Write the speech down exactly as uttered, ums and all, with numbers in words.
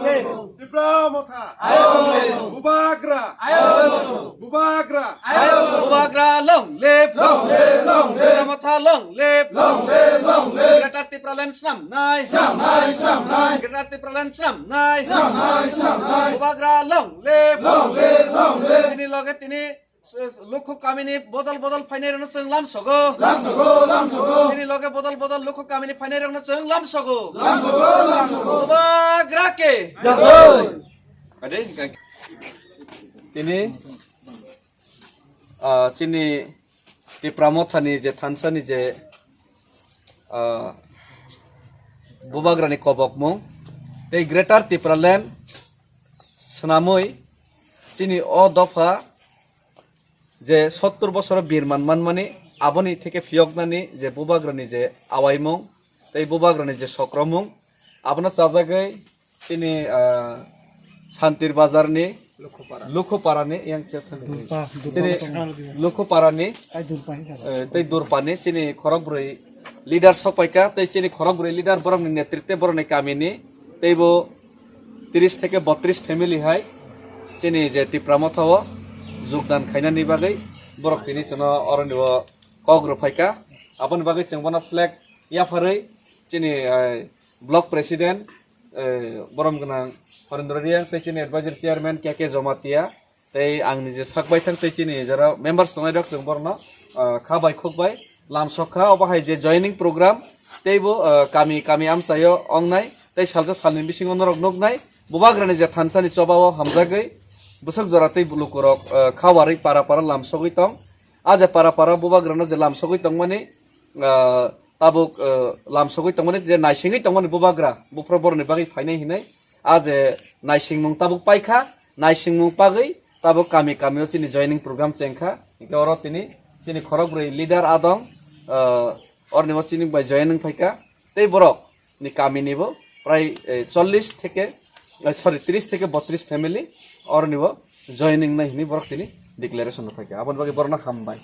Tipra Motha. Bubagra. Bubagra. Bubagra long live. Long live, long live. Tipra Motha long live. Long live, long live. Greater Tipraland snam nai. Snam nai, snam nai. Greater Tipraland snam nai. Snam nai, snam nai. Bubagra long live. Long live, long live. Tini loge tini Lukhu kamini bodol bodol phainairokno chwng lamsogo. Lamsogo, lamsogo. Chini loge bodol bodol lukhu kamini phainairokno chwng lamsogo. Lamsogo, lamsogo. Bubagra ke. Jai. Ade, tini, ah, chini Tipra Mothani je thansani je, ah, Bubagrani kobokmung tei Greater Tipraland swnamwi chini o dopha je sottur bosoro birman manmani, aboni theke phiyoknani je Bubagrani je awaimung tei Bubagrani je sokromung, abono chajagwi chini, ah, Santir Bazarni Lukhuparani yang chini Lukhuparani, eh, tei Durpani chini khorokbrwi leader sokpaikha, tei chini khorokbrwi leader borokni netritwe borokni kamini teibo tris theke botris family hai chini je Tipra Mothao jogdan khainani bagwi borok tini chwngno oroni o kok rwphaikha. Aboni bagwi chwng bono flag yapharwi chini, eh, block president, eh, borom gwnang Horendra Reang tei chini advisor chairman K K Jomatia, tei ang nije sak baithang tei chini jara members tongnai rok chwng borno, ah, kha bai khuk bai lamsok kha. Obo hai je joining program teibo, ah, kami kami amchaio ongnai tei salsa salni bisingo norok nuknai. Bubagrani je thansani chobao hamjagwi bwswk jora tei lukurok, ah, kha warwi para para lamsogwi tong. A je para para Bubagrano je lamsogwi tongmani, ah, tabuk, ah, lamsogwi tongmani je naisingwi tongmani Bubagra, buphuru boroni bagwi phainai hinwi. A je naisingmung tabuk paikha, naisingmung pagwi tabuk kami kamio chini joining program chengkha. Hinkhe oro tini chini khorokbrwi leader adong, ah, ornimo chini bai joining phaikha. Tei borok ni kamini bo prai, eh, chollish theke, eh, sorry, tris theke botris family oroni bo joining nai hinwi borok tini declaration rok phaikha. Aboni bagwi borokno hambai.